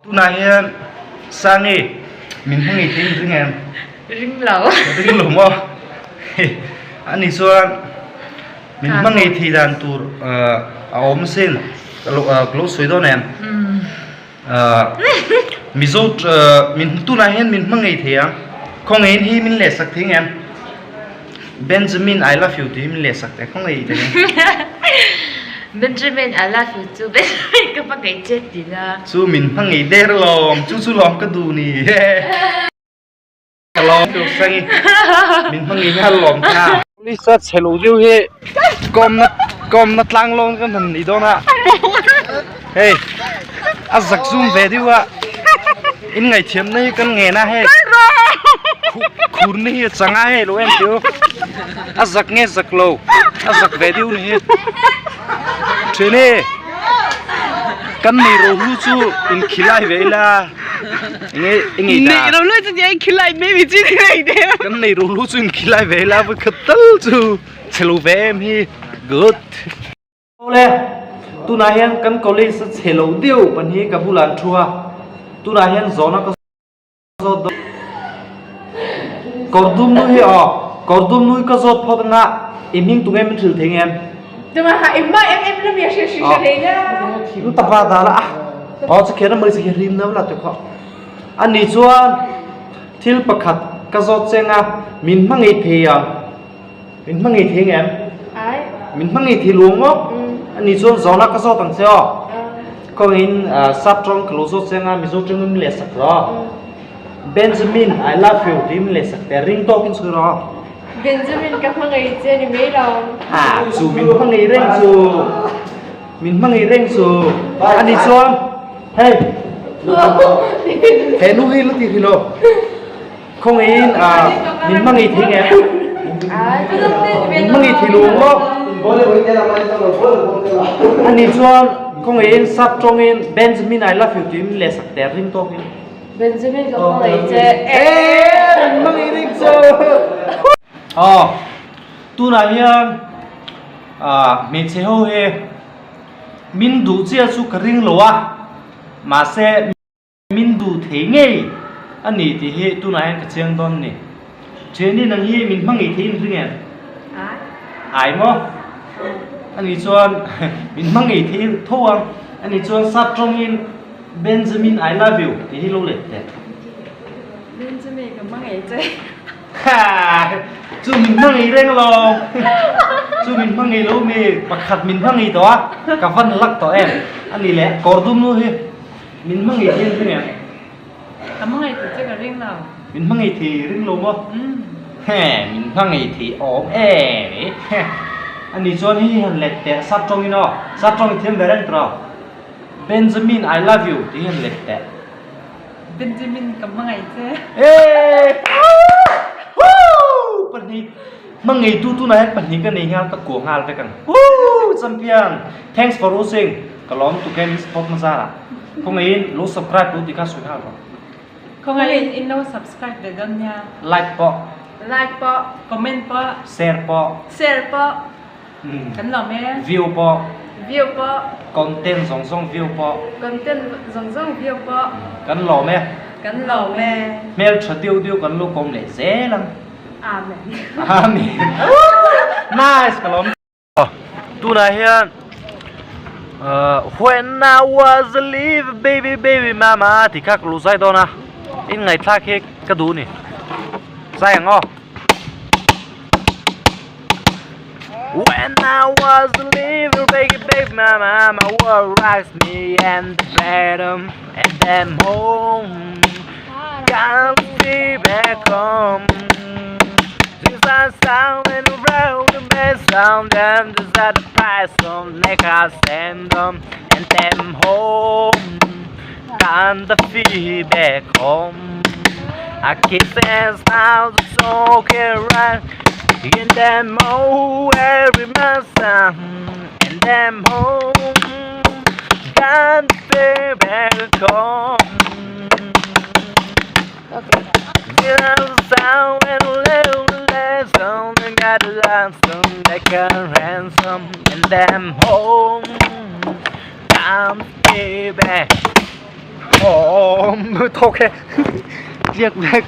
Tunah hian Sangi min hmang ngei thei in ring em? Ring lo. Ring lo maw? Ani chuan min hmang ngei thei dan tur a awm sin ka lo sawi dawn em? Mizo min tunah hian min hmang ngei thei ang khawngaihin hi min lehsak thei ngem? Benjamin I love you tih hi min lehsak teh khawngaih teh Benjamin I love you chu Benjamin ka hmangaih che tih na. Chu min hmangaih der lawm chu chu lawm ka duh ni ka lawm chu sangi min hmangaih hian lawm ta. Police a chhe lo deuh hi kawmna kawmna tlang lawng ka hman ni dawn a hei a zak zum ve deuh a in ngaihthiamna hi kan ngen a hei khurna hi a chang a hei lo en teu a zak nge zak lo a zak ve deuh ni hi then e kan nei ro hlu chu in khilai ve ila enge enge da nei ro hlu chu in khilai mai mi chi nei de kan nei ro hlu chu in khilai ve ila va khat tal chu chhelo ve em hi good Awle, tunah hian kan college a chhe lo deuh pan hi ka bulah an thu a, tunah hian zawhna ka zawt dawn. Kawr dum nui hi aw, kawr dum nui ka zawt phawt anga i hming tunge min hrilh thei ngem? Tunah ha i mah em em la mi a hrilh hrilh thei nia. Eng ta va dah la a, aw chukhian a hmeichhe khi rim deuh la ti khawh. Ani chuan thil pakhat ka zawt cheng a, min hmangaih thei ang. Min hmangaih thei ngem? Ai. Min hmangaih thei luang maw? Ani chuan zawhna ka zawt ang che aw. Khawngin sap tawng ka lo zawt che anga Mizo tawngin min lehsak rawh. Benjamin, I love you tiin min lehsak teh ring tawkin sawi rawh. Benjamin ka hmangaih che ni mai lo. Ha, chu min hmangaih reng chu. Min hmangaih reng chu. Ani chuan hei he nu hi la ti hrih lo. Khawngaihin min hmangaih thei nge? Min hmangaih thei lo maw? Ani chuan khawngaihin sap tawngin Benjamin I love you tiin min lehsak der ring tawkin. Benjamin ka hmangaih che. Eee min hmangaih ring chu. Aw tunah hian hmeichhe ho hi min duh chiah chu ka ring lo a mahse. Min duh thei ngei a ni tih hi tunah hian ka chiang dawn ni. Thiani nang hi min hmangaih thei in ring em? Ai maw? Ani chuan min hmangaih thei tho ang. Ani chuan sap tawngin Benjamin I love you tih hi lo let teh. Benjamin ka hmangaih che. Ha! Chu min hmangaih reng lo. Chu min hmangaih lo mi pakhat min hmangaih tawh a, ka van lak tawh em. Ani leh kawr dum nu hi. Min hmangaih thei an ring em? Ka hmangaih thei che ka ring lo. Min hmangaih thei ring lo maw? He, min hmangaih thei awm em? He, ani chuan hei hi han let teh sap tawngin aw, sap tawng i thiam ve reng tawh. Benjamin I love you tih hi han let teh. Benjamin ka hmangaih che. Eee! Woo! Pahnih hmangaih tu tunah hian pahnih ka nei nghal ka kuah nghal vek ang. Woo! Champion! Thanks for watching. Ka lawm tuk e min support na zar ah. Khawngaihin lo subscribe lo tih kha sawi nghal rawh. Khawngaihin in lo subscribe ve dawn nia. Like pawh. Like pawh. Comment pawh. Share pawh. Share pawh. Kan lawm e. View pawh. View pawh. Content zawng zawng view pawh. Content zawng zawng view pawh. Kan lawm e. Kan lawm e. Hmel tha deuh deuh kan lo kawm leh zel ang. Amen. Amen. Nice ka lawm. Tunah hian When I was a little baby baby mama tih kha ka lu zai dawn a, in ngaihthlak hi ka duh ni. Zai ang aw. When I was a little baby baby mama my world rocks me and the bedroom and then home Can't be back home Since I sound and round the best sound and the sad price on make us send them and them home Can't be back home I kiss and smile so can right in them oh every man sound and them home Can't be back home And them home Can't be back home. Awm thawk e tliak vek.